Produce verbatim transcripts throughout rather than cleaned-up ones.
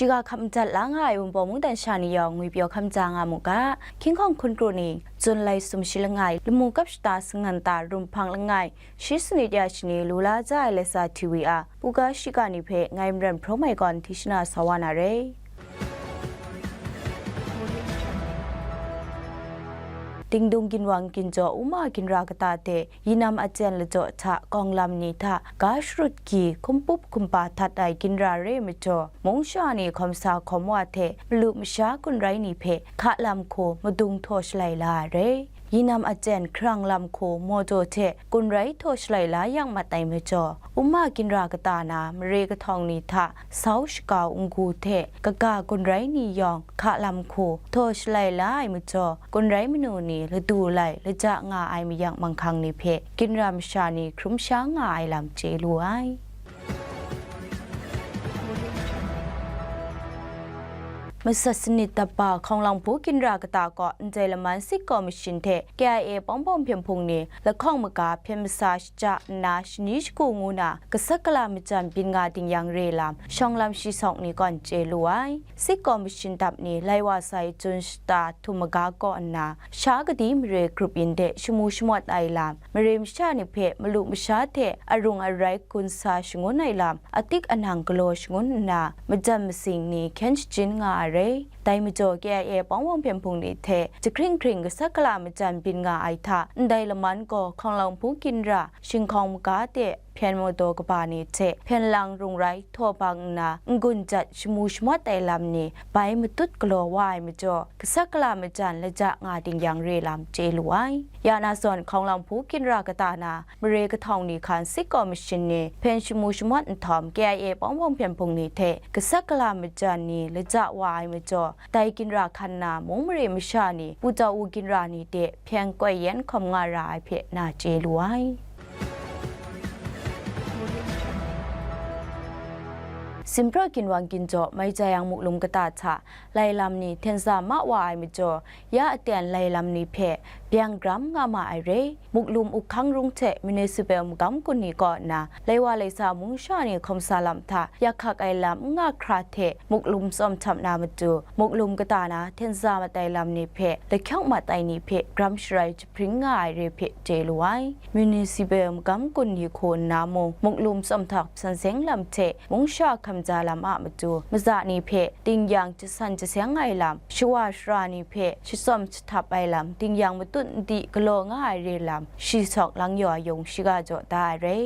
Shiga hkap madat la nga ai Wunpawng mungdan sha ni yawng ngwi pyaw hkam ja nga mu ga. Hkying hkawng hkun kru ni, Jun lai sum shi langai, lamu kap shata singnan ta rum hpang langai, shi sanit ya shani lu la ja ai Laisa T V a, buga shiga ni hpe ngai Maren Hprawng Mai gawn hti shana sa wa na re. Dingdung ginwang ginjaw Uma ginra kata hte Yinam Aten lajaw hta kawng lam ni hta ga sharut gyi hkumpup hkumpa htat ai ginra re majaw, mung sha ni hkawm sa hkawm wa hte malu masha gun rai ni hpe hka lam hku madung htaw shalai la ai re. Yinam Aten hkarang lam hku mawjaw hte gun rai htaw shalai la yang mat ai majaw, Uma ginra kata na mare kahtawng ni hta sau shakau n-gu hte kaga gun rai ni yawng hka lam hku htaw shalai la ai majaw, gun rai manu ni ladu lai laja nga ai mayang manghkang ni hpe ginra masha ni hkrum sha nga ai lam chye lu ai. Masat sanit dap ba Hkawng Lang Hpu ginra kata kaw ndai laman sit kaw mashin hte K I A pawng pawng hpyen hpung ni lahkawng maga hpyen masa shaja nna shani shagu ngu na, kasak kala majan byin nga ding yang re lam, shawng lam shi sawk ni gawn chye lu ai. Sit kaw mashin dap ni lai wa sai Jun shata htum maga kaw nna, sha kadi mare grup yin de shamu shamawt ai lam, mare masha ni hpe malu masha hte arung arai gun sa shangun ai lam, atik anang galaw shangun nna, majan masing ni hkyen shajin nga ai re. Dai majaw K I A pawng pawng hpyen hpung ni hte jahkring hkring kasak kala majan byin nga ai hta, ndai laman gaw Hkawng Lang Hpu ginra shinghkawng maga de hpyen mawdaw kaba ni hte hpyen lang rung rai htaw bang nna n-gun jat shamu shamawt ai lam ni bai matut galaw wa ai majaw, kasak kala majan laja nga ding yang re lam chye lu ai. Ya na zawn Hkawng Lang Hpu ginra kata na mare kahtawng ni hkan sit kaw mashin ni hpyen shamu shamawt nhtawm, K I A pawng pawng hpyen hpung ni hte kasak kala majan ni laja wa ai majaw, dai ginra hkan na mung mare masha ni Pu Jau U ginra ni de hpyen koi yen hkawm nga ra ai hpe na chye lu ai. Sinpraw ginwang ginjaw Maijayang Muklum kata hta lai lam ni hten sa ma wa ai majaw, ya aten lai lam ni hpe byang gram nga ma ai re. Muklum Ukhang Rung hte Municipal Magam Kun ni kaw nna, lai wa lai sa mung sha ni hkawm sa lam hta yak hkak ai lam n nga hkra hte, Muklum tsawm htap na matu, Muklum kata na hten sa mat ai lam ni hpe lahkyawng mat ai ni hpe gram sharai jahpring nga ai re hpe chye lu ai. Municipal Magam Kun ni hku nna mung, Muklum tsawm htap san seng lam hte mung sha hkam ja lam a matu, maza ni hpe ting yang jasan jaseng ai lam, shawa shara ni hpe shatsawm shahtap ai lam, ting yang matut n di galaw nga ai re lam, shi sawk lang yaw ai yung shiga jaw da ai re.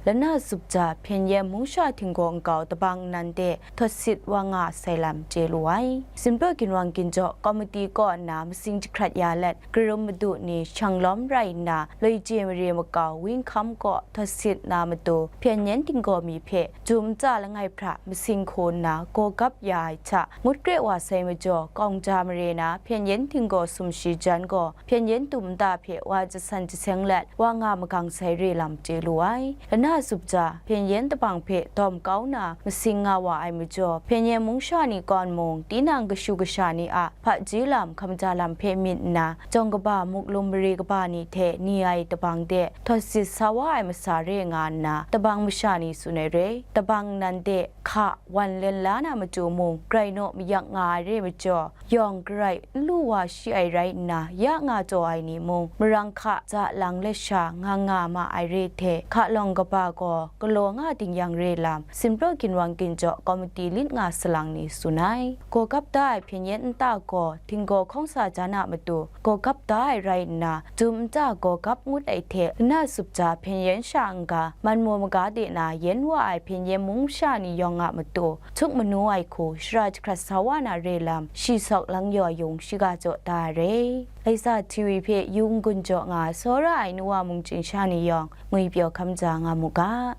Lana zup ja, Hpyen Yen mung sha htinggaw nkau dabang nnan de, htawt sit wa nga sai lam chye lu ai. Sinpraw ginwang ginjaw komiti kaw nna masing jahkrat ya let, karum madu ni shang lawm rai nna, loi chye mare makau Wing Hkam kaw htawt sit na matu, Hpyen Yen htinggaw mi hpe jum tsa langai hpra masing hku nna gaw gap ya ai hta ngut kre wa sai majaw, kawng ja mare na Hpyen Yen htinggaw sumshi jan gaw, Hpyen Yen tum nta hpe wa jasan jaseng let, wa nga magang sai re lam chye lu ai. Lana zup ja, Hpyen Yen dabang hpe dawm kau na masing nga wa ai majaw, Hpyen Yen mung sha ni kawn mung, tinang kashu kasha ni a hpaji lam, hkam ja lam hpe myit nna, jawng kaba, Muklum mare kaba ni hte ni ai dabang de, htawt sit sa wa ai masa re nga nna, dabang masha ni tsun ai re. Dabang nnan de hka wan len la na matu mung, grai naw mayak nga ai re majaw, yawng garai n lu wa shi ai rai nna, ya nga taw ai ni mung, marang hka ja lang let sha nga nga ma ai re hte, hka lawng kaba gaw galaw nga ding yang re lam, Sinpraw ginwang ginjaw komiti lit nga salang ni tsun ai. Gaw gap da ai Hpyen Yen nta gaw htinggaw hkawng sa jan a matu, gaw gap da ai rai nna, jum nta gaw gap ngut ai hte, lana zup ja Hpyen Yen sha n-ga, man maw maga de na yen wa ai Hpyen Yen mung sha ni yawng a matu, htuk manu ai hku shara jahkrat sa wa na re lam, shi sawk lang yaw yung shiga jaw da ai re. Laisa T V hpe yu n-gun jaw nga ai tsawra ai nu wa mung chyingsha ni yawng, ngwi pyaw hkam ja nga mu ga.